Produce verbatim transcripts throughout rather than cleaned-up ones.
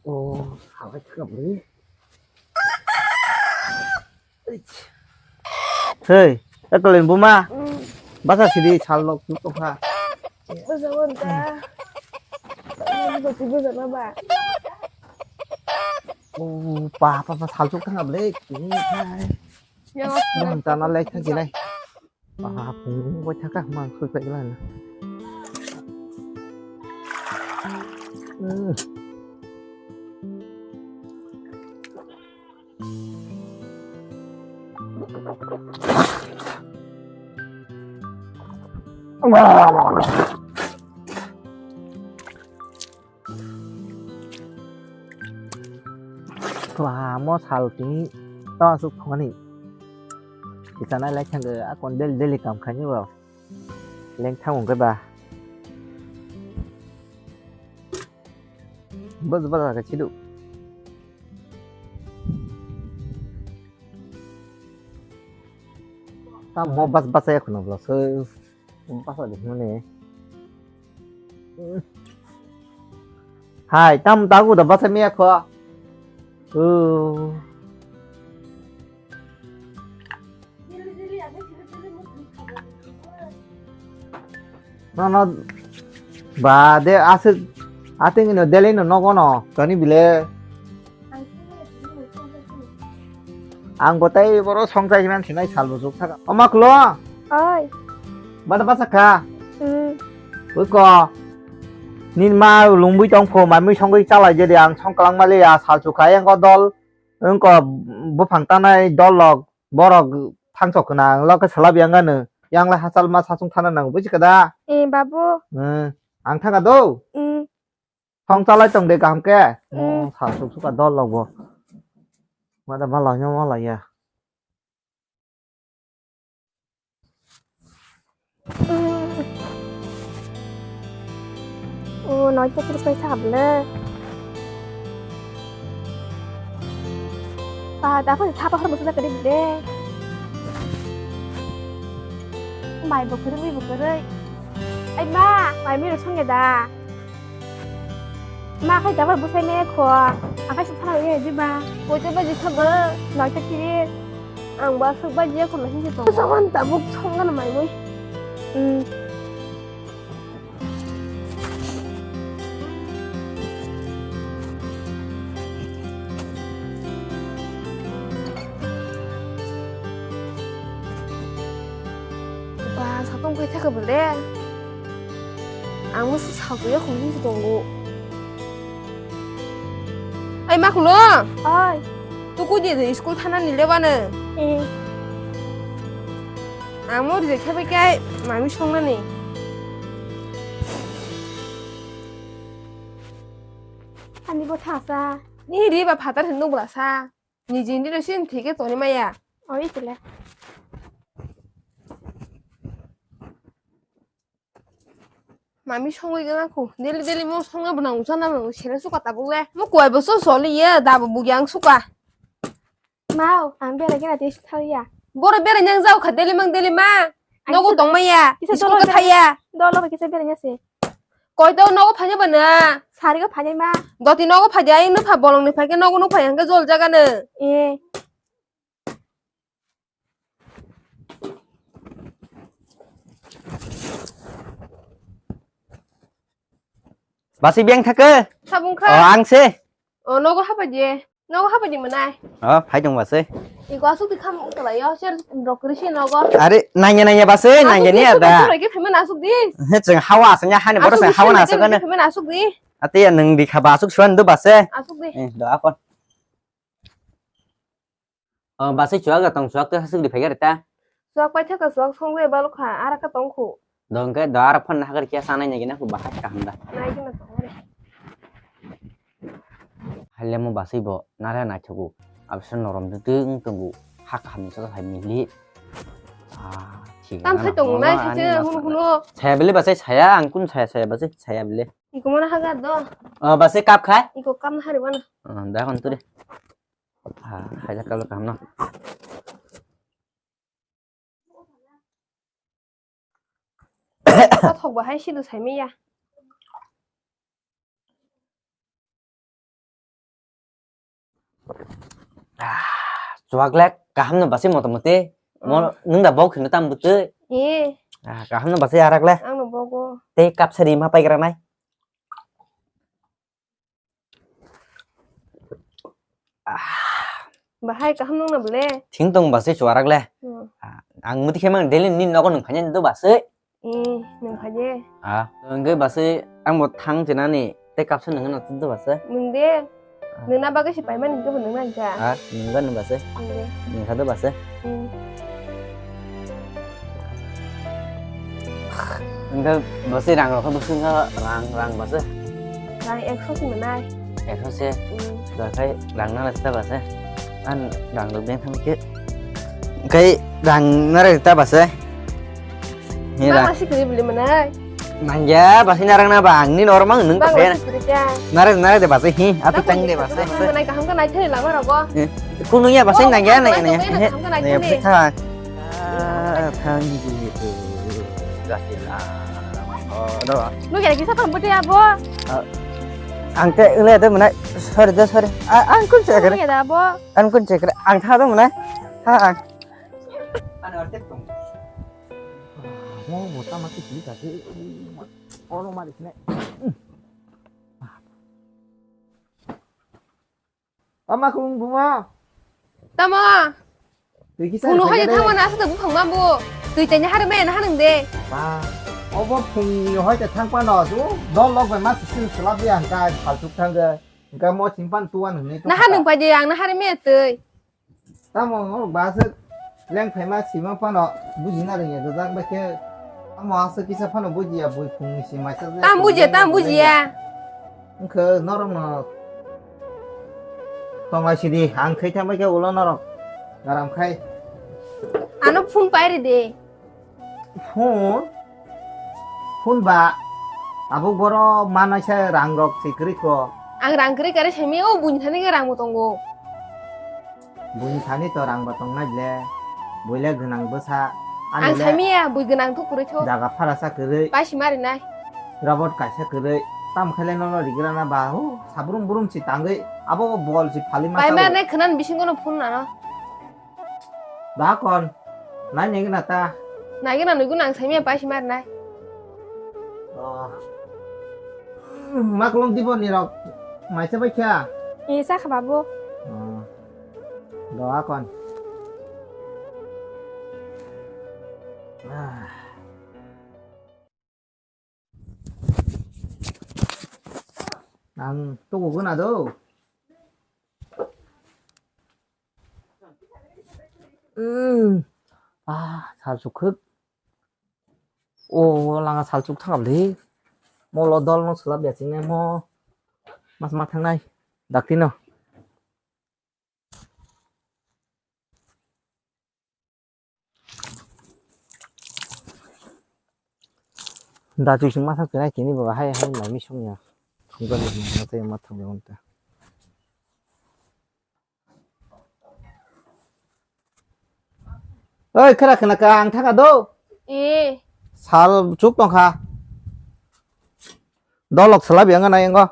Oh, hawai thakam ri. Hei, ekolin buma. Basa sidi sal lok tu tokha. Basa wanta. Basa basa ba. Oh, pa pa pa sal chuk thang ablek. Yang. Manta na lek thang jinai. Ba, phung phung bai thaka, mang khoi pai gla na. Hmm. Kla mo sal tini ta asuk thongani. Kita nai lai thang akon del deli kam khani bo. Leng thang ungke ba. Bas bas ka chidu. Ta mo bas bas ya khuna bla so. Bas di mane. Hai, tam tagu da basa miya kho. Uh. No, no. Ba, de asik, ating ino deli no nogo no. Kani bile. Ang gotai boro songchai himan sinai sal bo juk thaka. Oma klo. Oi. Bada basa kha. Hmm. Ui ko. Nin ma lungwi tong pho, mamwi songwi chalai je de ang song kalang mali ya sal chu khai ang ko dol. Ang ko buphang tanai dol lok borok thang sok khna ang lok salab yang ano. Yang lai hachal ma sasung thana nang buji kada. Eh, babu. Hmm. Ang thanga do. Hmm. Song chalai tong de kaham ke. Mm. Oh, sa suk suka dol logo. Mada malai no malai ya. Oh, noi te kiri sai sa bele. Pa, da pa tha pa har musa kari bele. Mai bo kari, mai bo kari. Ai ma, mai mi ro song ya da. Ma khai dabar bwsai me kho. Akai sa thang ye di ba. Bo te ba ji thang ba. Noi ta kiri. Ang ba suk ba ji kho na hin ji to. Sa wan ta buk song na mai boi. Hmm. Ba sa tong khai thaka bole. Ang musu saltuya khum hinsi tongo. Ai ma khulo. Oi. Tuku di de school thana ni lebana. Eh. Ang mo rijak khe bai kai mami songnani. Ani bo thasa. Ni ri ba phatar hin nubla sa. Ni jindi no sin thike toni maya. Oi tile. Mami songwi gana kho. Daily daily mo songna bwnang usa na bwnang sere suka tabuk le. Mo kuai bo so soli ye da bo bugi ang suka. Mau, ang bera gena te sukha ya. Boro bera nyang jao kha daily mang daily ma. Nogo tong maya. Kisa school dolo ka thaya. Dolo ba kisa bera nyase. Koi to nogo phanya bana. Sari ko phanya ma. Doti nogo phanya ai nupha bolong ni phai ke nogo nupha yang ke jol jaga ne. Eh. Basi beng thake? Sabung kha. Oh, ang se. Oh, nogo hapa je. Nogo hapa je manai. Oh, phai dong basi. Iko asuk di kham utalai yo, ser rokri si nogo. Are, nanya nanya basi, nanya ni ada. Asuk di, asuk di, phaiman asuk di. He, cheng hawa asanya hani, boro asuk seng di, hawa na asuk kan. Phaiman asuk di. Ati ya neng di khaba asuk suan do basi. Asuk di. Eh, do akon. Oh, basi chuak ga tong, chuak te hasuk di phai gari ta. Chuak pai thaka chuak song je balo kha, ara ka tong khu. Dong ke do ara phone na hakar kia sanai nagi na khu bahai kaham da. Nai gina tong re. Haile mo basi bo nare na thugu. Abse norom de de ung tongu. Hak ham sa hai mili. Ah, thik. Tam sai tong nai sai hunu hunu. Saya beli basi saya angkun saya saya basi saya beli. Iko mana hagar do? Oh, basi kap khai? Iko kam hari mana? Oh, da kon tu de. Ah, hai la kalo kam no. Kothok bahai sidu sai miya. Chuwak le kaham no basai mota moti. Mo nwng da bok hino tam bwtwi. Eh. Ah, kaham no basai arak le. Ang no bogo. Tei kapsa ri ma paigra nai. Bahai kaham nung na bole. Thing tong basai chuarak le. Hmm. Ah, ang muti khe mang daily ni nogo nung phanya do basai. Eh, nung phanya. Ah, nung ge basai ang bo thang chenani tei kapsa nung na do basai. Nung de. Ah. Nung na bagwi si paimani ge nung na ga. Ah, nung ga nung basai. Nung de. Nung kha do basai. Hmm. Engkha bwsai rang rok bwsai wngkha rang rang bwsai. Rang ekso se mwnai. Ekso se. Hmm. Dokhai rang nang rwkha bwsai. An rang rok beng thang khe. Kai rang nang rwkha bwsai. Ni rang. Bang si kiri beli mwnai. Nangya bwsai narang na bang ni normal nung ta. Bang si kiri kya. Nare nare de bwsai hi ati tang de bwsai. Nang nai kaham ka nai thani lama rogo. Eh, kunu ya bwsai nangya nangya nangya. Kaham ka nai thani. Ah, thang di tu. Gahila. Oh, do. Lu kira kisa thang putih abo. Ah, ang te le de mana. Sorry de sorry. Ah, ang kun cek. Lu kira abo. Ang kun cek. Ang tha do mana. Ha ang. Ano artek tong. Mo mo tama ki sili ka ke. Ono mari sine. Tama khung buma. Tamo. Twi kisa. Kuno hai thangma na sa buphang ma bu. Twi tanya har me na hanang de. Ba. Obo phung ni hai ta thang pa no su. Dol lok bai ma sisin slap ya ka phal tuk thang ge. Ga mo simpan tuan ni. Na hanang pa je yang na har me twi. Tamo no ba se leng phaima sima phano bujina rwngya jajak bai khe tamo aswk kisa phano bujiya bui phungni si maisa je. Tam bujiya, tam bujiya. Wngkhe norok no tonglai sidi ang thai thang bai khe ulo norok garam khai. Ano phone pai ridi. Phone? Phone ba abo boro manai sa rang rok se kwrwi kho. Ang rang kwrwi kare semi o buini thani khe rang bo tongo. Buini thani to rang bo tongnai ble. Buile gwnang bwsa. Ang sami ya bui gwnang thuk kwrwi tho. Jaga phara sa kwrwi. Paisi mari nai. Robot kaisa kwrwi. Tam khaile nono rigrana ba hu sabrum brum si tangwi abo bol si phali ma. Pai mar nai khnan bisingo no phone nano. Ba kon. Nai nai gana ta. Nai gana nui guna ang sami ya paisi mari nai. Oh. Maklum dibo ni rok. Maisa bai kha. Isa kha babu. Oh. Doa kon. Ah. Ang tuku guna do. Hmm. Ah, sal sukhuk. O langa sal suk thangam de. Mo lo dol no sulap ya sing mo. Mas ma thangnai. Dakti no. Da tu sing masa kena kini bawa hai hai mai mi song ya. Sungguh ni masa yang matang yang unta. Oi, khera khena ka ang thaka do. Eh. Sal chuk tong kha. Dolok sala biang na yango.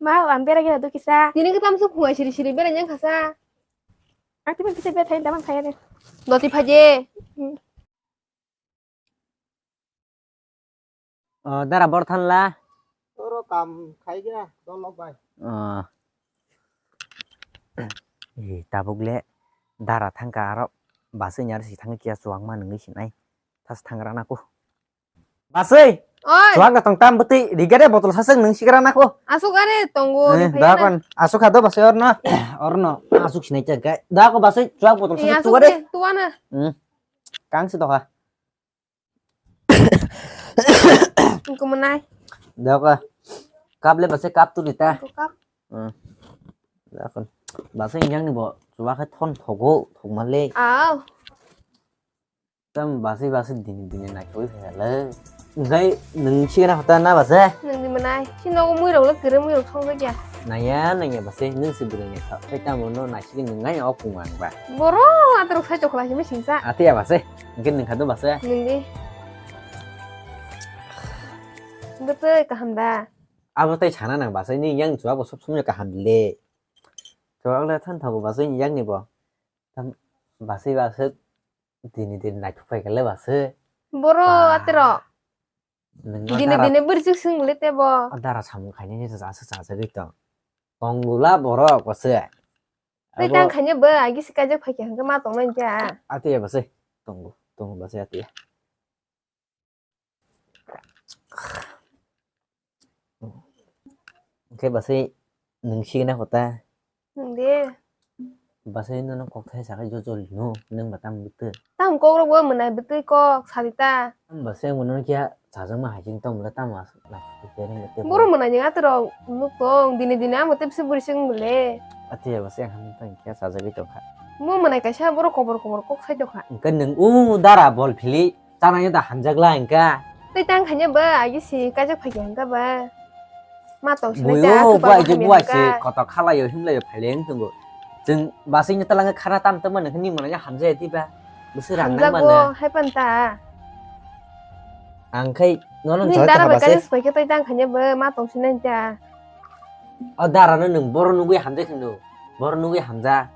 Ma, ang bera gila do kisa. Nini ka tamsuk huai siri siri bera nyang khasa. Ang tiba kisa bera thain tamang khaya de. Doti phaje. Hmm. O, dara bor thanla. Oro kam khai gina, dolok bai. O. E, tabuk le dara thangka aro basui nyar si thangki ya chuang ma nungui sinai. Tas thangra na ko. Basui. Oi. Chuak na tong tam beti, riga de botol saseng nung sikra na ko. Asuk are tongo. Eh, da kon, asuk hado basui orno. Orno, asuk sinai chak gai. Da ko basui chuak botol saseng tu are. Tuana. Hmm. Kang si toha. Kumunai. Dako. Kap le base kap tu nita. Kap. Hmm. Dako. Base yang ni bo. Coba ke thon thogo, thok male. Aw. Tam base base dini dini nai koi phela. Ngai nung chira hota na base. Nung di manai. Sino mui rok le kere mui rok thong ya. Naya naya base nung si bwrwi ni kha. Phai tamo no nai sigi nung ngai o kung ang ba. Boro atrok sai chokla simi singsa. Ati ya base. Hingke nung kha do base. Nung di. Nung tei kaham da. Abo tei sana nang base ni yang chua bo sob somoi kaham le. Tong le than thago basui ni yakni bo. Tam basui basui dini dini naithok pai kale basui. Boro Ba. Atero. Nung no Dini dara, dini bwrwi chuk sing le tebo. O dara samung khainani sa sa sa sa tong. Tong gula borok basui. Tei Abo tang khainai bo agi si kajak phai khe hwnkhe ma tong nai kya. Ati ya basui. Tong tongo basui ati ya. Hwnkhe basui nung sigina kota. Nung de. Basui nono kok thai sakai jojol no nung ba tam bwtwi. Tam kok rok bo mwnai bwtwi kok sadi ta. Tam basui ang nono kya sajak ma hai jing tong bwla tam as. Boro mwnai ni atero nuk tong dini dini amo tepsi bwrwi sing bwle. Ati ya basui ang ham tong kya sajagwi tong kha. Mo mwnai kaisa boro kobor kobor kok sai tong kha. Hwnkhe nung u dara bol phili. Tanai da hamjak la hwnkha. Tei tang khainai ba agi si kajak phai khe hwnkha ba. Ma tong sinai Buyo ta, buai je buai si koto khalaio himlaio phaileng tongo. Chwng basing ni talang khana tam tam mano hini mano hamjai ti ba. Busi rang nang mano. Hamjago hai pan ta. Ang khai nono Ni jora dara ta ba basai. Kajak phai khe tei tang khainai ba ma tong sinai ta. O dara no nung boro nugui hamjai khno. Boro nugui hamja.